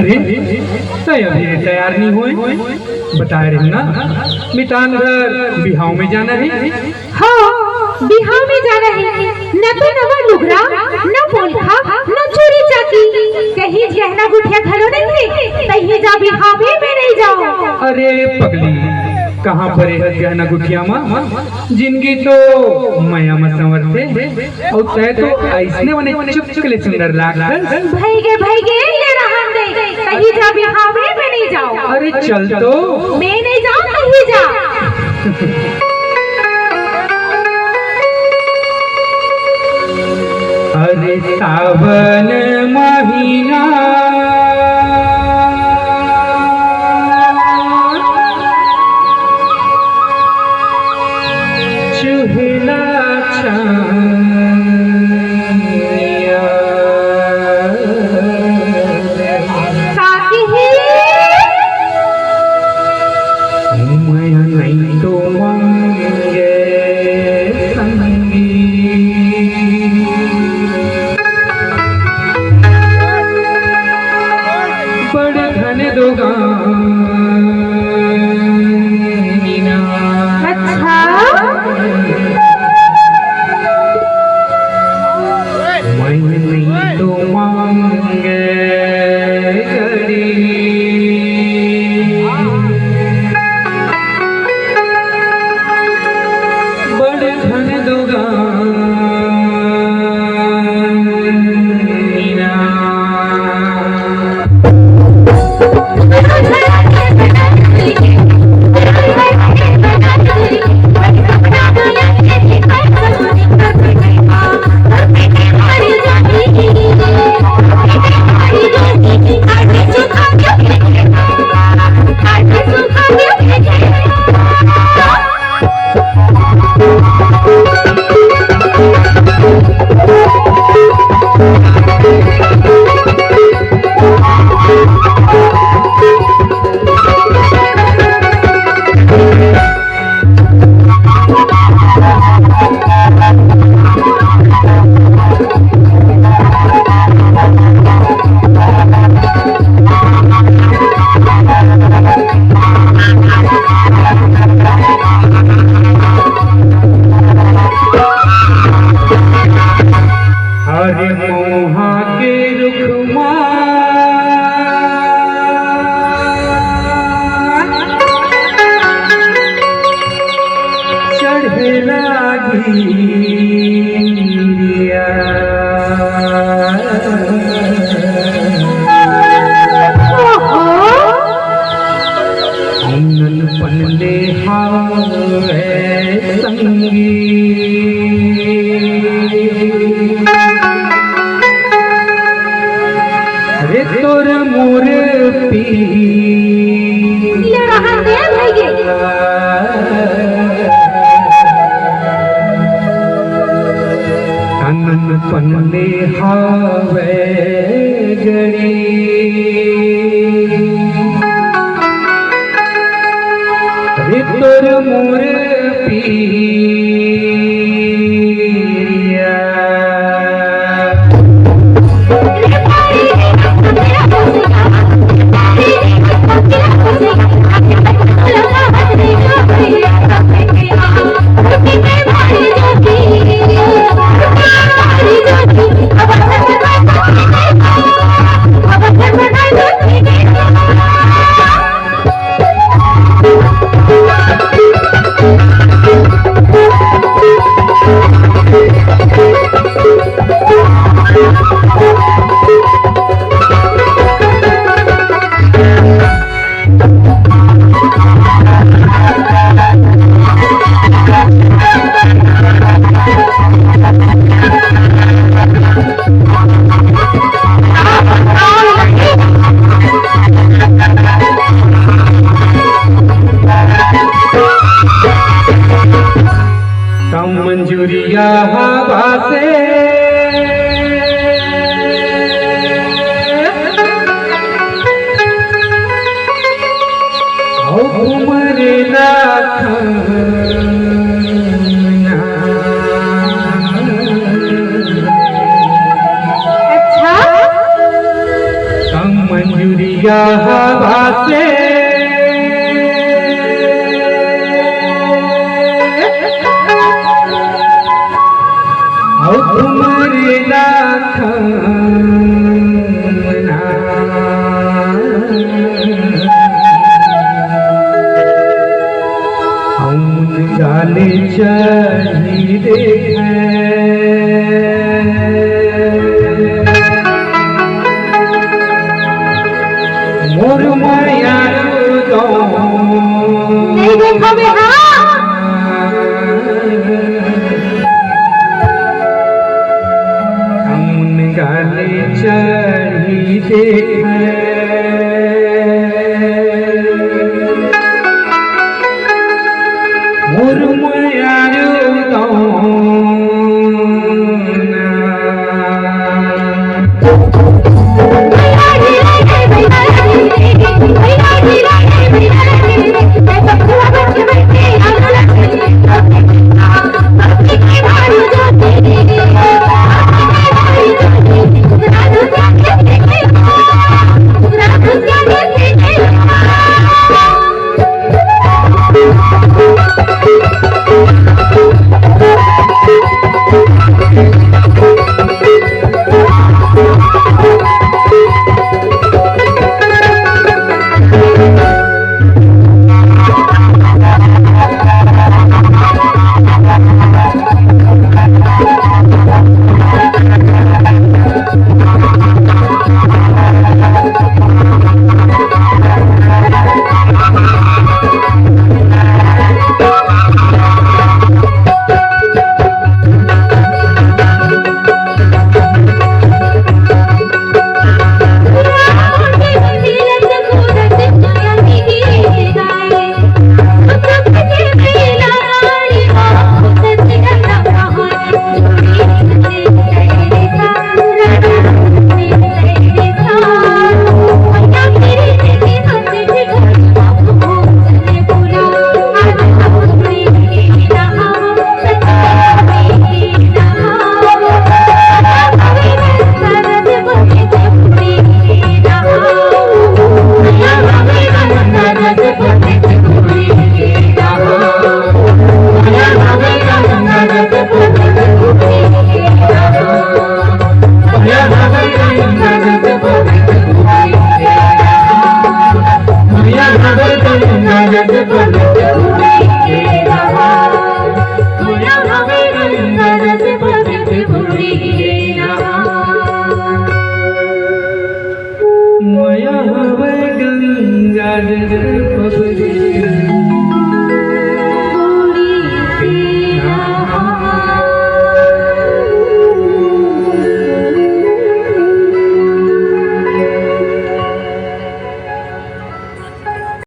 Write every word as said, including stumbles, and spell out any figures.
तैं अभी तैयार नहीं होए, बताए रहे ना, मितान घर बिहाव में जाना है। हाँ, बिहाव में जाना है, न तो नवा लुगरा, न पोलखा, न चूरी चाकी, कहीं गहना गुठिया घलो नहीं है, तहीं जा बिहाव में नहीं जाओ। अरे पगली, कहाँ परे हे गहना गुठिया मा? जिंदगी तो मया मा संवरथे। अउ तैं तो अइसने मने चुपके ले सुंदर लागथस। भइगे, भइगे, ले रहन दे। तहीं जा बिहाव में, मैं नहीं जाओ। अरे चल तो। मैं नहीं जाओ, तहीं जा। अरे सावन महीना चुहला छाया। साथी ही। मैं नहीं तो मांगे संगी। बड़ घन दोगानी ना। अच्छा। मैं नहीं तो मांगे गड़ी। बड़ घन दोगानी ना। अरे मोहा के रुख मा चढ़े लागी निंदिया। नन पनले हावे संगी। रे तोर मोर पी ले रहा दे भइगे। तन पनले हावे गड़ी। रे तोर मोर पीरिया। कम मंजूरिया हवा से अउ घुमरे ला खाना। अच्छा? कम मंजूरी हवा से अउ तुम्हरे लाखन अउन गाले चढ़ी देखै। मोर मयारू दो। नहीं देखा बे, हाँ। अउन गाले चढ़ी देखै। मोर मयारू दो। मया हवय गंगा जल पबरी।